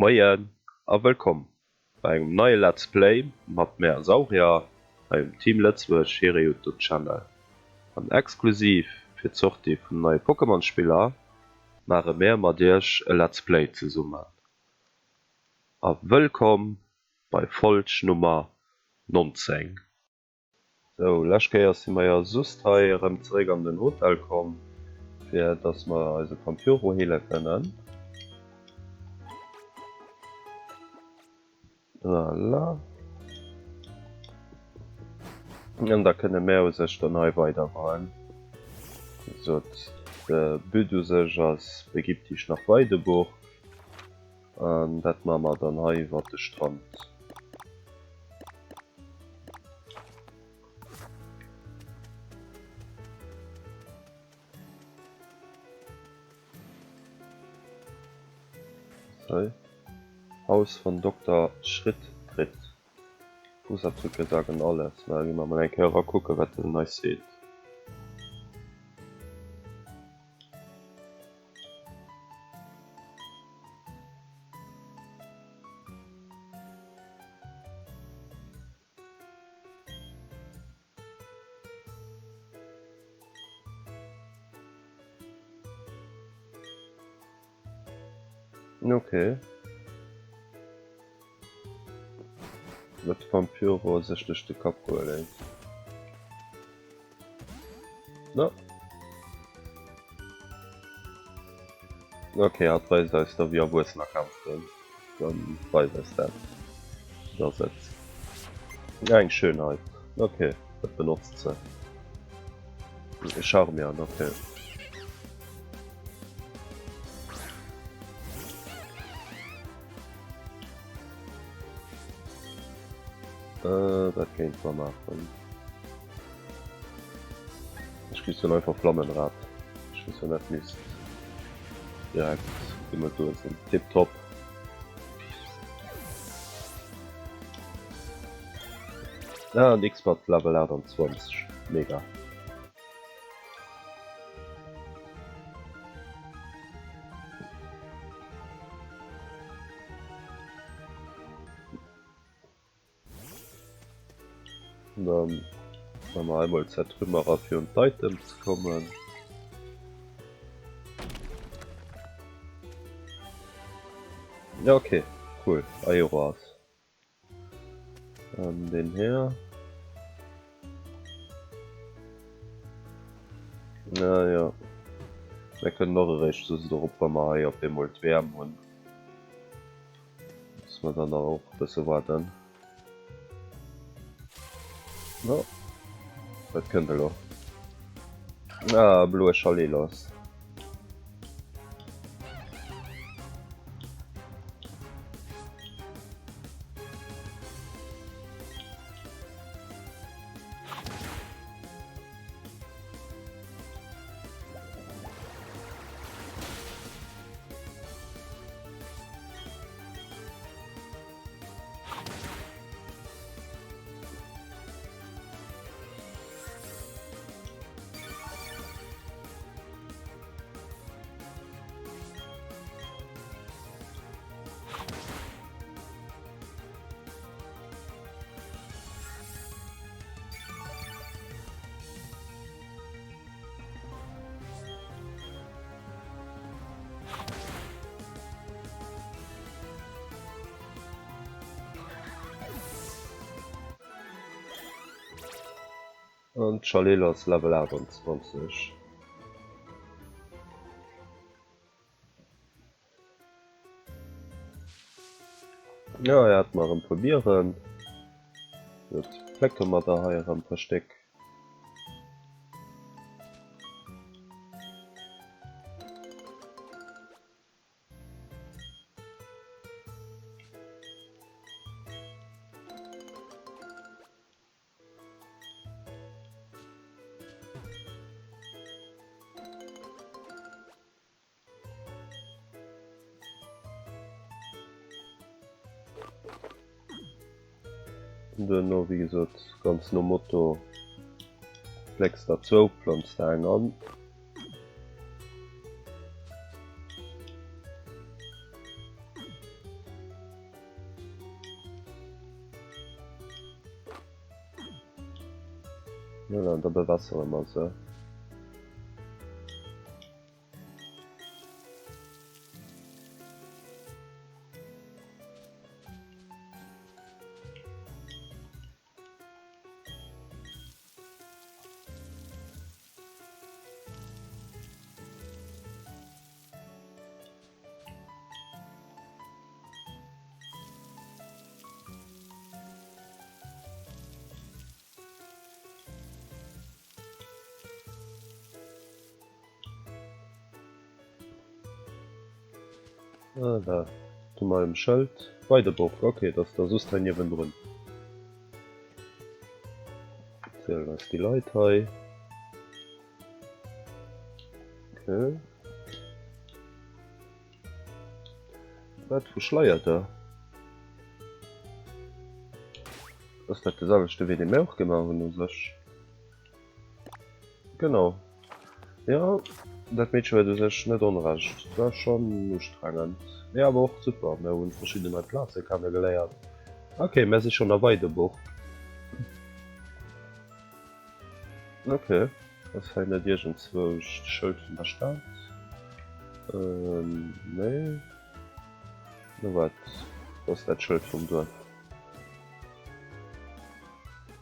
Moien a wëllkomm bei engem neie Let's Play mat mär Saurier hei um Team Lëtzebuerg hire Youtube Channel. An exklusiv fir d'Sortie vun neie Pokémon Spiller maache mär mat iech e Let's Play zesummen. A wëllkomm bei Folg Nummer 19. Sou, lescht Kéier si mer jo just hei erëm zeréck an den Hotel komm, fir dass mer eise Pampuro heele kënnen. Voilà. An da kënne mär u sech dann hei weidergoen. Wéi gesot, de But u sech ass, Begib dich nach Weideburg. An dat maache mer dann hei iwwer de Strand. Hei. Haus von Dokter Schritt-Tritt. Fußabdrücke sagen alles. Na, gi mer mol eng Kéier era kucken, wat den eis seet. Okay. Wat Vampyro sech duerch de Kapp goe léisst. No. Okay, hatt weist eis da wéi Erwuessener kämpfen. Dann weist eis dat. Dat ass et. Eng Schönheit. Okay, dat benotzt se. Charmian, okay. Äh, dat kéint mer maachen. Ech gi soen einfach Flammenrad. Ech weess jo net, misst direkt ëmmer do sinn. Tiptop. Ah, an X-Bad Level 28. Mega. Dann machen wir einmal Zertrümmerer fir un d'Items ze kommen. Ja okay, cool. Aeroas. An den hier. Na ja. Mir kënnen och eréischt soss erop, wa mer hei op eemol d'WM hunn. Muss mer dann och e bësse waarden. No. Wat kënnt elo? Ah, bloe Chalelos. An d'Chalil ass Level 28. Ja, er hat mer erëm puer Bieren. Dat plécke mer der hei erëm puer Stéck. Duerno wéi gesot ganz nom Motto plécks der zwou, planz der eng an. Voilà, da bewässere mer se. Voilà, zu meinem Schëld. Weideburg, okay, dat ass da soss hei niewendrun. Zielen eis déi Leit hei. Okay. Wat vu schleiert der? Ass dat de selwechte Wee dee mir och gemaach hunn u sech? Genau. Jo, dat Meedche huet u sech net onrecht. Et war schonn ustrengend, mee awer och super. Mir hunn verschidden nei Plaze kenne geléiert. Ok, mir si schonn a Weideburg. Ok, ass hei net iergendzwousch d'Schëld vun der Stad? Nee. No wat ass dat Schëld vum Duerf?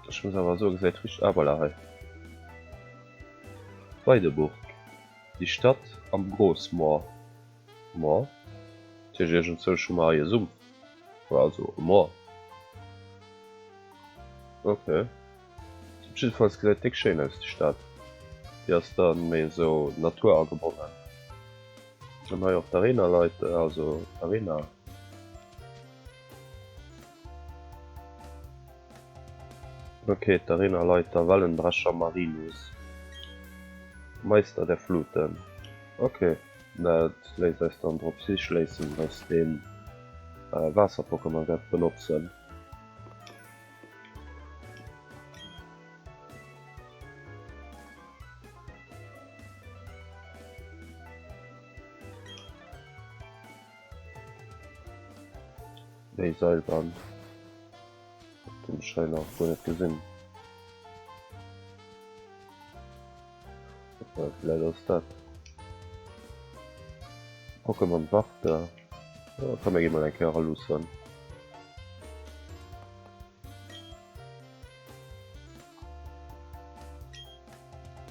Ech muss awer soen, gesäit richteg, ah voilà, hei. Weideburg, die Stadt am Großmoor. Moor? Dat heescht iergendzwousch hu mer hei e Sumpf, also e Moor. Ok. Op jiddefalls gesäit déck schéin aus déi Stad. Déi ass dann méi esou naturagebonnen. An hei och d'Arena Leit, also d'Arena. Ok, d'Arena Leiter Wellenbrecher Marinus. Meister der Fluten. Ok, dat léisst eis dann drop schléissen, dass deen Waasser-Pokémon wäert benotzen. Déi Seilbahn hunn ech hei nach guer net gesinn. Vläit ass dat Pokémon Warte. Komm mir gi mol eng Kéier eraluussen.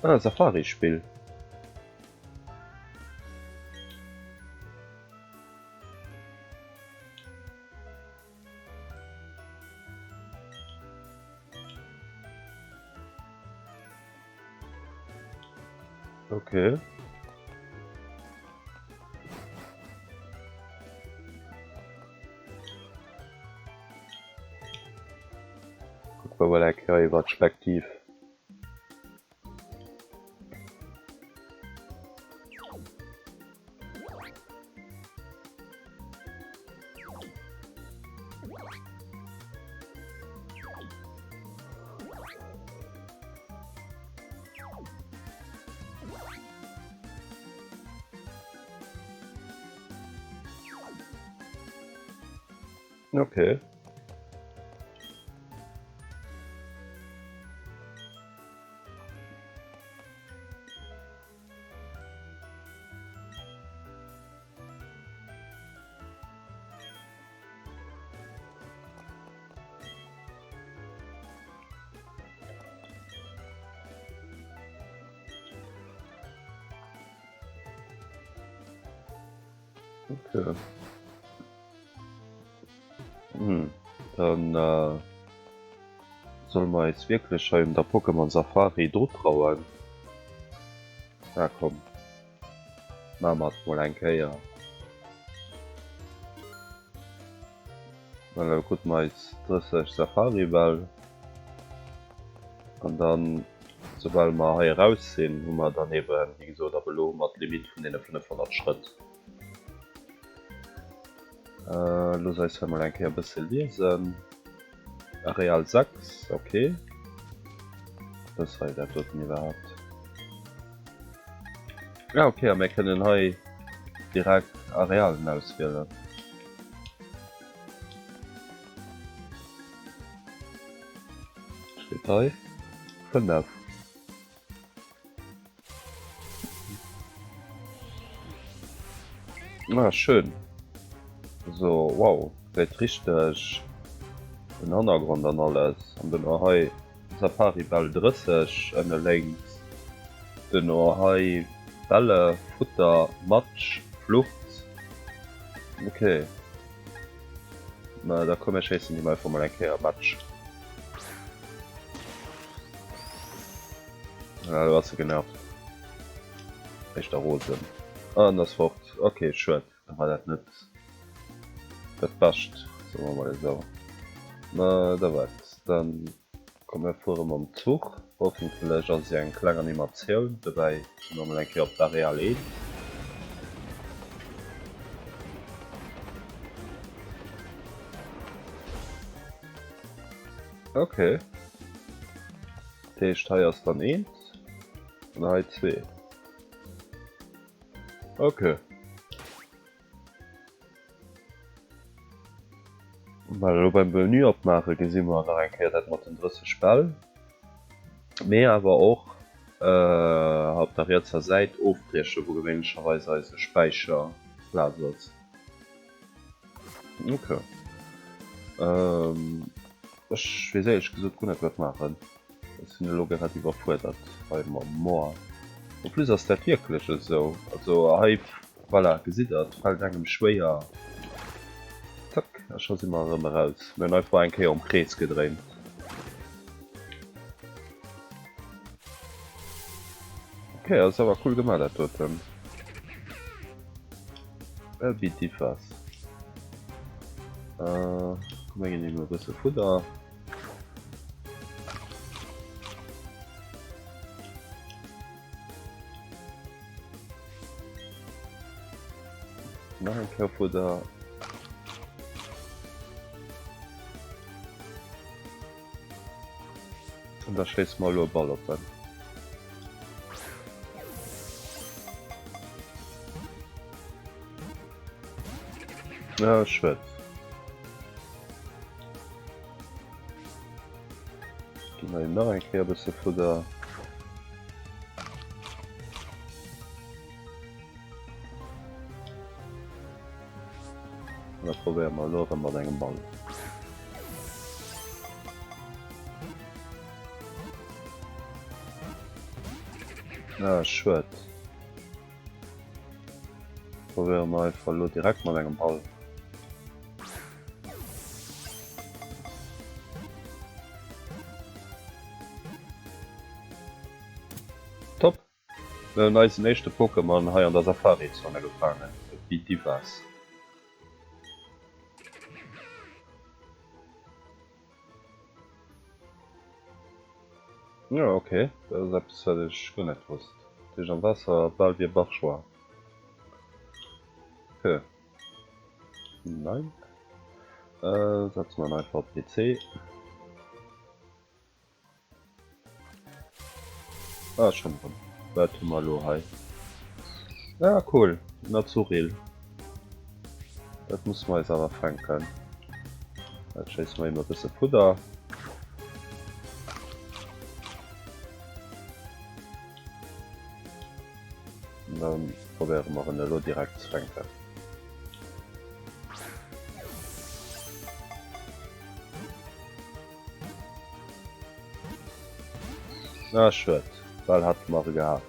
Ah, Safari-Spill. Okay. Kucke mer mol eng Kéier iwwer d'Spektiv. Okay. Okay. Hm, dann äh, solle mer eis wierklech hei un der Pokémon Safari drutrauen. Ah komm, maache mer et mol eng Kéier. Well da krute mer eis 30 Safari-Bäll. An dann, soubal mer hei eraus sinn, hu mer dann eben, wéi gesot, ab elo hu mer d'Limitt vun deene 500 Schrëtt. Looss eis hei mol eng Kéier e bësse liesen. Areal 6, ok. Wat ass hei dat doten iwwerhaapt? Ah ok, a mir kënnen hei direkt Arealen auswielen. Steet hei 5. Ah, schön. So, wow, gesäit richteg den Hannergrond an alles. An duerno hei Safari Bell 30 ënne lénks. Duerno hei Bälle, Futter, Matsch, Flucht. Okay. Ma da komm mir schéissen him einfach mol eng Kéier Matsch. Ah, do ass e genervt. Éischter rosen. Ah, en ass fort. Okay, schued. Da war dat net dat Bescht, soe mer mol esou. Ma da wat, dann komm mir fuere mam Zuch. Hoffentlech ass eng kleng Animatioun dobäi. Gi mer mol eng Kéier op d'Areal 1. Okay. Dat heescht hei ass dann eent an hei zwee. Okay. Well elo beim Menü opmaache gesi mer nach eng Kéier dat mat den 30 Bäll, mee awer och op der rietser Säit ofbrieche wou gewéinlecherweis eise Späicherplaz ass. Okay. Ech weess éierlech gesot guer net wat maachen. Ech sinn elo grad iwwerfuerdert hei mam Moa. En plus ass dat wierklech esou. Also hei, voilà, gesitt der, et fält engem schwéier. Zack, a scho si mer erëm eraus. Mir hunn einfach eng Kéier um Krees gedréint. Ok, ass awer cool gemaach dat doten. Bidifas. Äh, komm mir ginn him e bësse Fudder. Nach eng Kéier Fudder. An da schéisse mer elo e Ball op en. Ah, schued. Ginn mer him nach eng Kéier e bësse Fudder. An da probéiere mer elo erëm mat engem Ball. Ah, schued. Probéiere mer einfach elo direkt mat engem Ball. Top! Mir hunn eisen éischte Pokémon hei an der Safari-Zone gefaangen, e Bidivas. Jo ok, dat ass eppes wat ech guer net wosst. Dat heescht am Waasser bal wéi e Bachschwa. Ok. Nein. Setze mer en einfach op PC. Ah, schon erëm. Wat hu mer elo hei? Ah, cool. En Azuril. Dat musse mer eis awer fänken. Dat schéisse mer him e bësse Fudder. An dann probéiere mer en elo direkt ze fänken. Ah, schued. Bal hätte mer e gehat.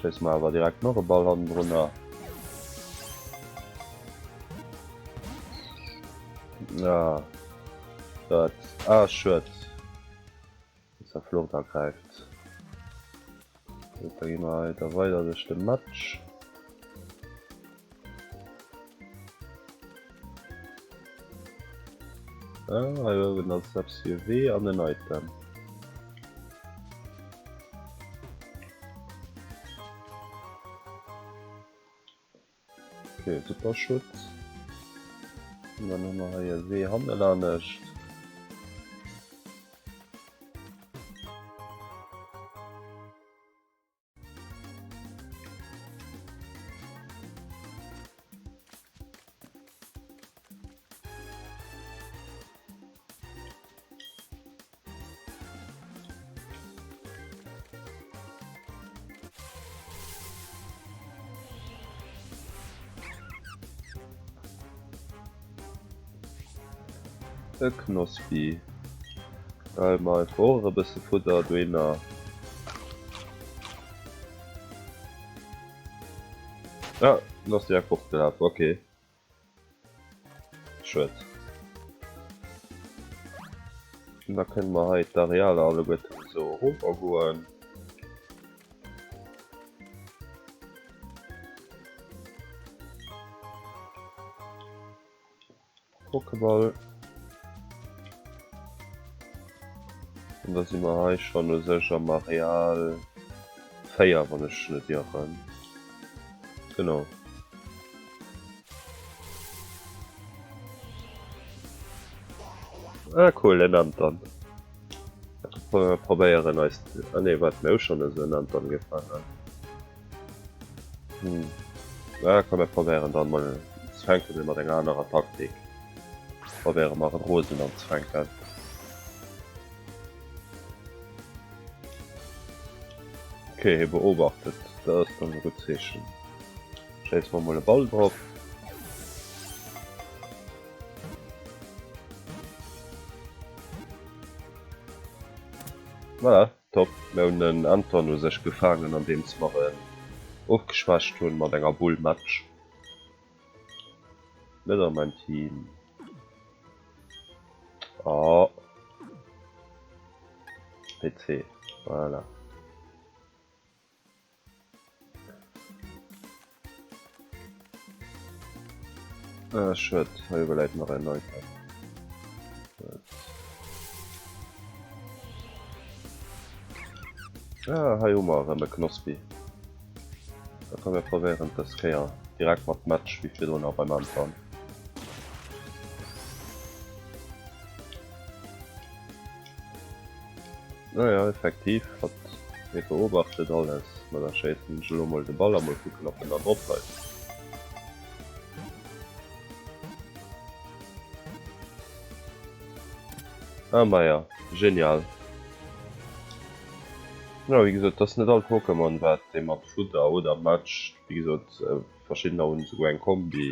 Schéisse mer awer direkt nach e Ball hannendrunner. Ah, dat. Ah, schued. Dass er Flucht ergräift. Gutt, da gi mer hei da weider duerch de Match. Ah, hei uewen ass eppes wéi e Wee an en Item. Okay, super Schutz. Und dann hu mer hei e Wee hannelanescht. E Knospi. Geie mer einfach och e bësse Fudder dohinner. Ah, en ass direkt fortgelaf, ok. Schued. An da kënne mer hei d'Arealer alleguerten esou erovergoen. Pokéball. An da si mer hei schonn u sech am Areal 4, wann ech net irren. Genau. Ah cool, en Anton. Da probéieren eis... Ah nee, waart, mir hu schonn esou en Anton gefaangen. Hm. Ja, komm mir probéieren dann mol ze fänken mir mat enger anerer Taktik. Probéiere mer en Rosen anzefänken. Okay, hie beobachtet. Dat ass dann e gutt Zeechen. Schéisse mer mol e Ball drop. Voilà. Top, mir hunn den Anton u sech gefaangen andeems mer en ofgeschwächt hunn mat enger Bull Match. Net an mein Team. Oh. PC, voilà. Ah, schued, hei iwwerläit nach en Item. Ah, hei hu mer erëm e Knospi. Da komm mir probéieren dës Kéier direkt mat Match wéi virdrun och beim Anton. Naja, effektiv, hat hie beobachtet alles. Ma da schéissen ech elo mol de Ball a mol kucken, ob en dann drop bleift. Ah maja, genial. Jo, wéi gesot, et ass net all Pokémon wat ee mat Fudder oder matcht. Wéi gesot, verschiddener hunn esouguer eng Kombi.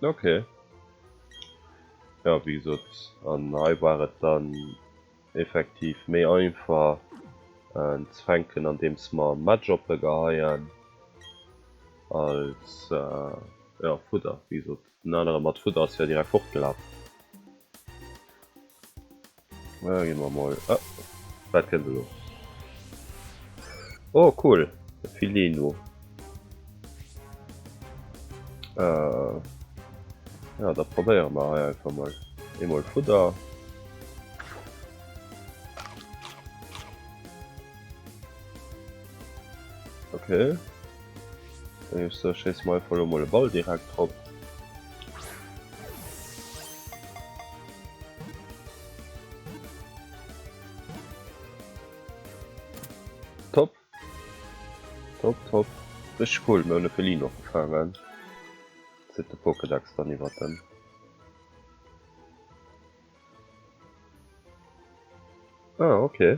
Ok. Jo, wéi gesot, an hei war et dann effektiv méi einfach ze fänken andeems mer Match-Oppe geheien als jo Fudder. Wéi gesot, den anere mat Fudder ass jo direkt fortgelaf. Da gi mer mol. Ah, wat kënnt elo? Oh cool, e Filino. Äh, ja, da probéiere mer hei einfach mol eemol Fudder. Okay. Da géif ech soe schéisse mer einfach elo mol e Ball direkt drop. Top. Top, top. Richteg cool, mir hunn e Felino gefaangen. Zitt de Pokédex dann iwwert en. Ah, okay.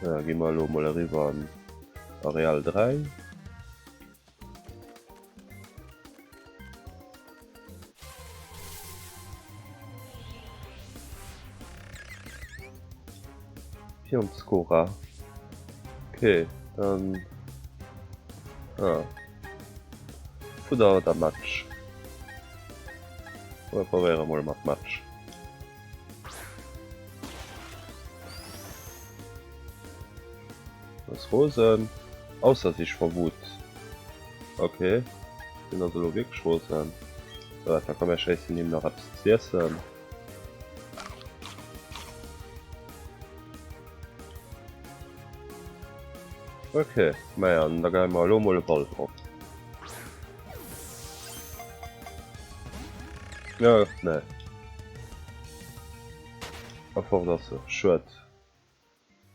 Da gi mer elo mol eriwwer an Areal 3. Pionscora. Okay, dann... Ah. Fudder oder Matsch? Mir probéiere mol mat Matsch. Ass rosen. Ausser sich vor Wut. Okay. Deen ass elo wierklech rosen. So, da komm mir schéissen him nach eppes z'iessen. Okay, maja, an da geie mer elo mol e Ball drop. Ja, nee. A fort ass se. Schued.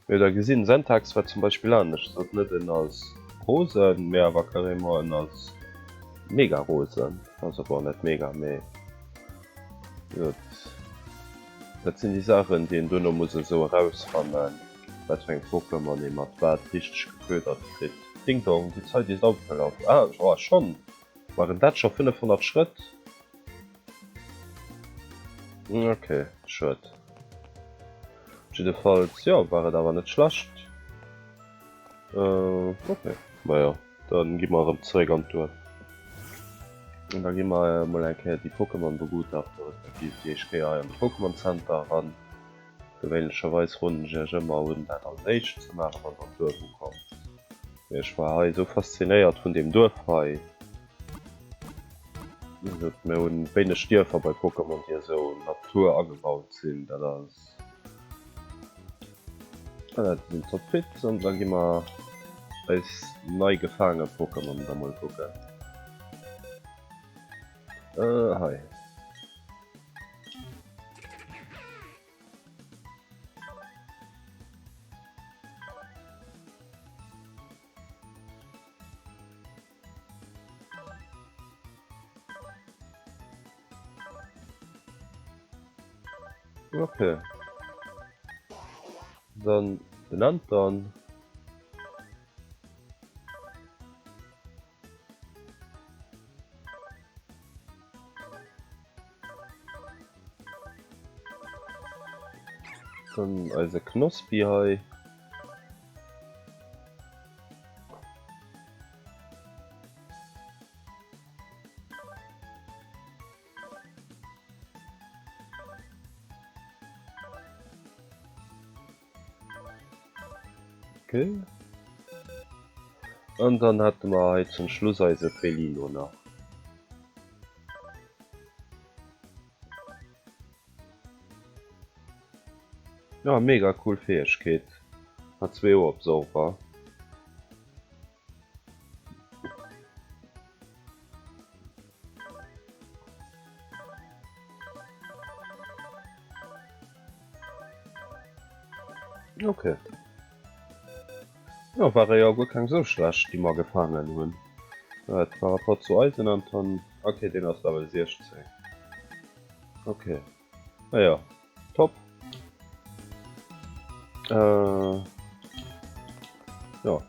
Mee da gesinn, Syntax war zum Beispill anescht, sot net en ass rosen, mee awer carrément en ass mega rosen. Also bon, net mega, mee gutt. Dat sinn déi Saachen, déi een duerno muss esou erausfannen, wat fir eng Pokémon ee mat wat richteg geködert kritt. Ding Dong, die Zeit ist abgelaufen. Ah, oh, schonn? Waren dat scho 500 Schrëtt? Ok, schued. Jiddefalls, jo, war et awer net schlecht. Ok, majo, dann gi mer erëm zeréck an d'Duerf. An da gi mer emol eng Kéier déi Pokémon begutachten, respektiv déi éischt Kéier hei an de Pokémon Center eran. Gewéinlecherweis roden ech iech ëmmer un, dat als éischt ze maachen, wann der am Duerf ukommt. Mee ech war hei esou faszinéiert vun deem Duerf hei. Wéi gesot, mir hunn wéineg Dierfer bei Pokémon, déi esou Natur agebaut sinn. Dat ass. Voilà, déi sinn topfit an da gi mer eis nei gefaange Pokémon da mol kucken. Äh, hei. Okay. Dann den Anton. Dann eise Knospi hei. Okay. An dann hätte mer hei zum Schluss eise Felino nach. Ja, mega cool Fähegkeet. H2O-Absorber. Okay. Ja, ware jo guer keng sou schlecht, déi mer gefaangen hunn. Et par rapport zu eisen Anton. Okay, deen ass Level 16. Okay. Naja, top. Äh, ja.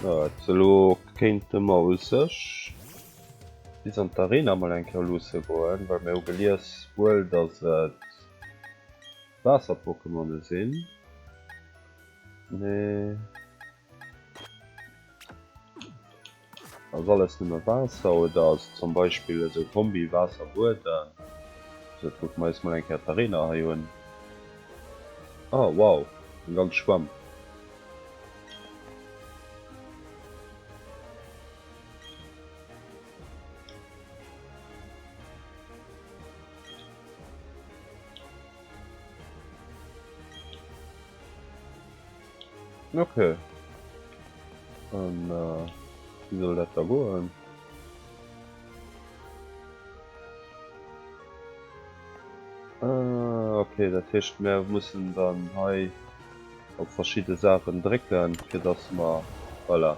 Ja, jetzt elo kéinte mer u sech bis an d'Arena mol eng Kéier luusse goen, well mir hu gelies wuel, dass et Waasser-Pokémone sinn. Mee Ass alles nëmme Waasser oder ass et zum Beispill esou Kombi Waasser-Buedem? Sou, kucke mer eis mol eng Kéier d'Arena hei un. Oh wow, eng ganz Schwämm. Okay. An wéi soll dat da goen? Ah, okay, dat heescht mir mussen dann hei op verschidde Saachen drécken, fir dass mer, voilà.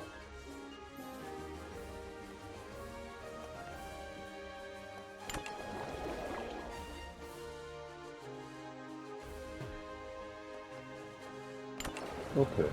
Okay.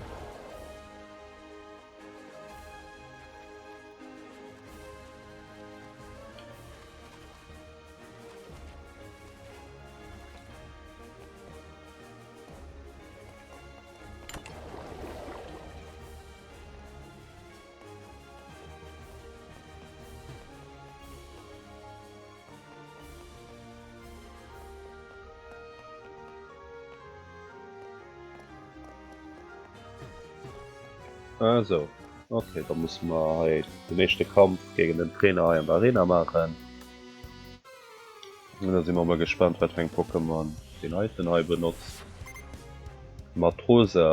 Ah sou, ok, da musse mer hei den éischte Kampf géint den Trainer hei an der Arena maachen. An da si mer mol gespaant wat fir eng Pokémon deen heiten hei benotzt. Matrose,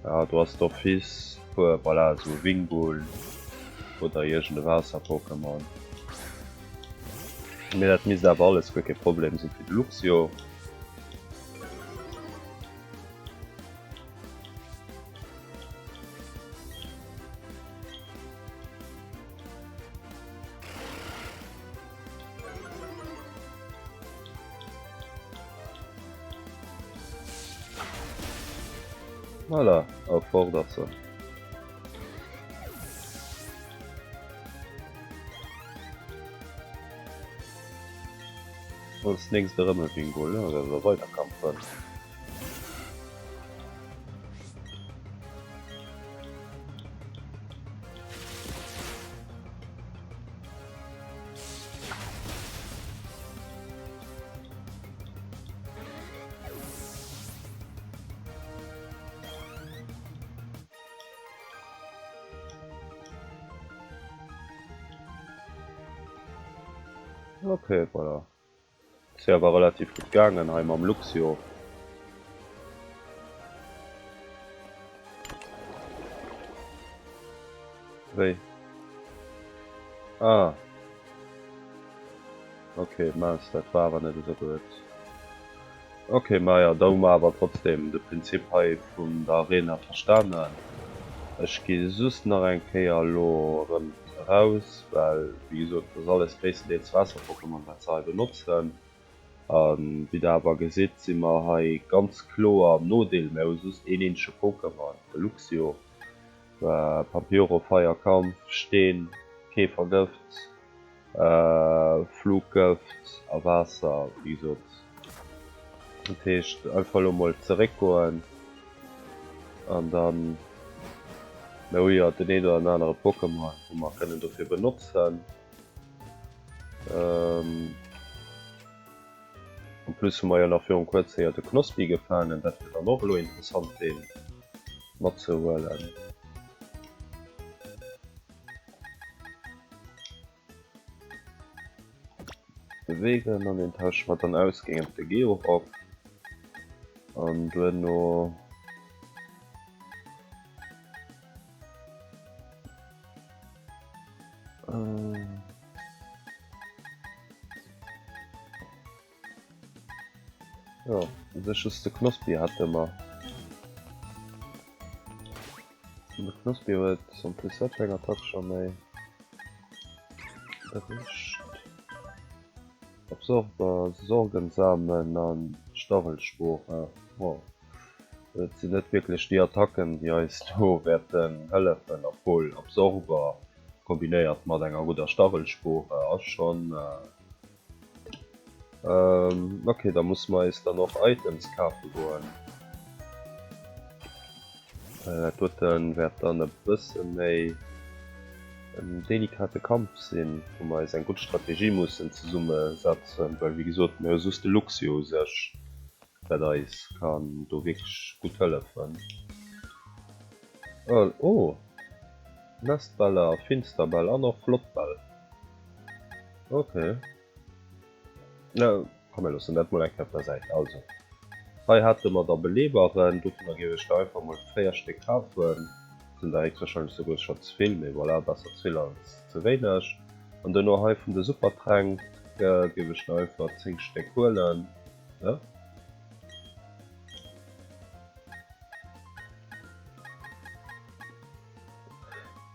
ja do ass d'office puer, voilà, esou Wingull oder iergend e Waasser-Pokémon. Mee dat misst awer alles guer kee Problem sinn fir de Luxio. Voilà, a fort ass se. Als nächst erëm e Wingull, da wäerte mer weider kämpfen. Ok, voilà. Ass jo awer relativ gutt gaangen hei mam Luxio. Wéi? Ah. Ok, mince, dat war awer net esou gutt. Ok, maja, da hu mer awer trotzdem de Prinzip hei vun der Arena verstanen. Ech gi just nach eng Kéier elo erëm eraus, well wéi gesot, et ass alles gréisstendeels Waasser-Pokémon wat se hei benotzen. A wéi der awer gesitt, si mer hei ganz kloer am Nodeel. Mir hu just een eenzege Pokémon, de Luxio. Pampyro, Feier, Kampf, Steen, Käfergëft. Fluggëft a Waasser, wéi gesot. Dat heescht einfach elo mol zeréckgoen an dann, mir hu jo den een oder den anere Pokémon wou mer kënnen dofir benotzen. En plus hu mer jo nach virun kuerzem jo de Knospi gefaangen, dat wier dann och elo interessant deen matzehuelen. Bewegen an den tausche mer dann aus géint de Georock an duerno Jo, u sech just de Knospi hate mer. An de Knospi huet en plus wat fir eng Attack scho méi? Bericht. Absorber, Sorgensamen an Stachelspore. Wow. Dat sinn net wierklech déi Attacken, déi eis do wäerten hëllefen, obwuel Absorber kombinéiert mat enger gudder Stachelspore ass schonn. Ok, da musse mer eis dann och Items kafe goen. Dat doten wäert dann e bësse méi en delikate Kampf sinn, wou mer eis eng gutt Strategie mussen zesumme setzen, well wéi gesot, mir hu just de Luxio u sech, wat eis kann do wierklech gutt hëllefen. Oh, Nestbäller a Finsterbäll an och flott Bäll. Ok. Na, komm mir loossen dat mol eng Kéier op der Säit. Also, hei hate mer da Beleeberen, dovunner géif ech der einfach mol 4 Stéck kafen. Sinn der héchstwahrscheinlech souguer scho ze vill, mee voilà, besser ze vill als ze wéineg. An duerno hei vun de Supertränk géif ech der einfach 10 Stéck huelen, ne?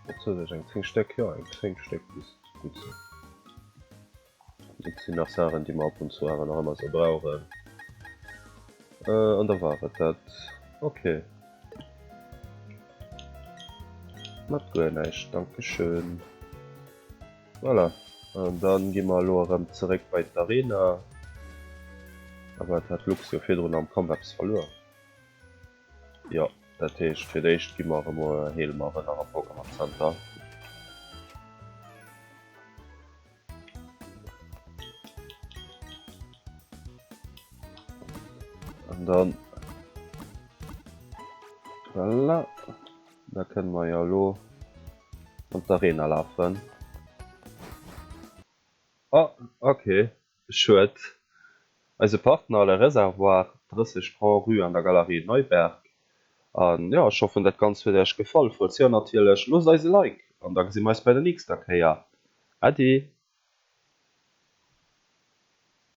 Wat sot ech, eng 10 Stéck? Jo, eng 10 Stéck misst gutt sinn. Dat sinn nach Saachen, déi mer ab und zu awer nach ëmmer sou brauchen. An da war et dat. Ok. Mat guer näischt, dankeschön. Voilà, an dann gi mer elo erëm zeréck bei d'Arena. Awer et hat Lux jo virdrun am Kampf eppes verluer. Jo, dat heescht fir d'éischt gi mer erëm heele mer erëm nach am Pokémon Center. An dann voilà, da kënne mer jo elo an d'Arena lafen. Oh, ok, schued. Eise Partner Le Réservoir, 30 Grand Rue an der Galerie Neuberg. An jo, ech hoffen dat Ganzt huet Äech gefall. Falls jo natierlech, loosst eis e Like an da gesi mer eis bei der nächster Kéier. Äddi!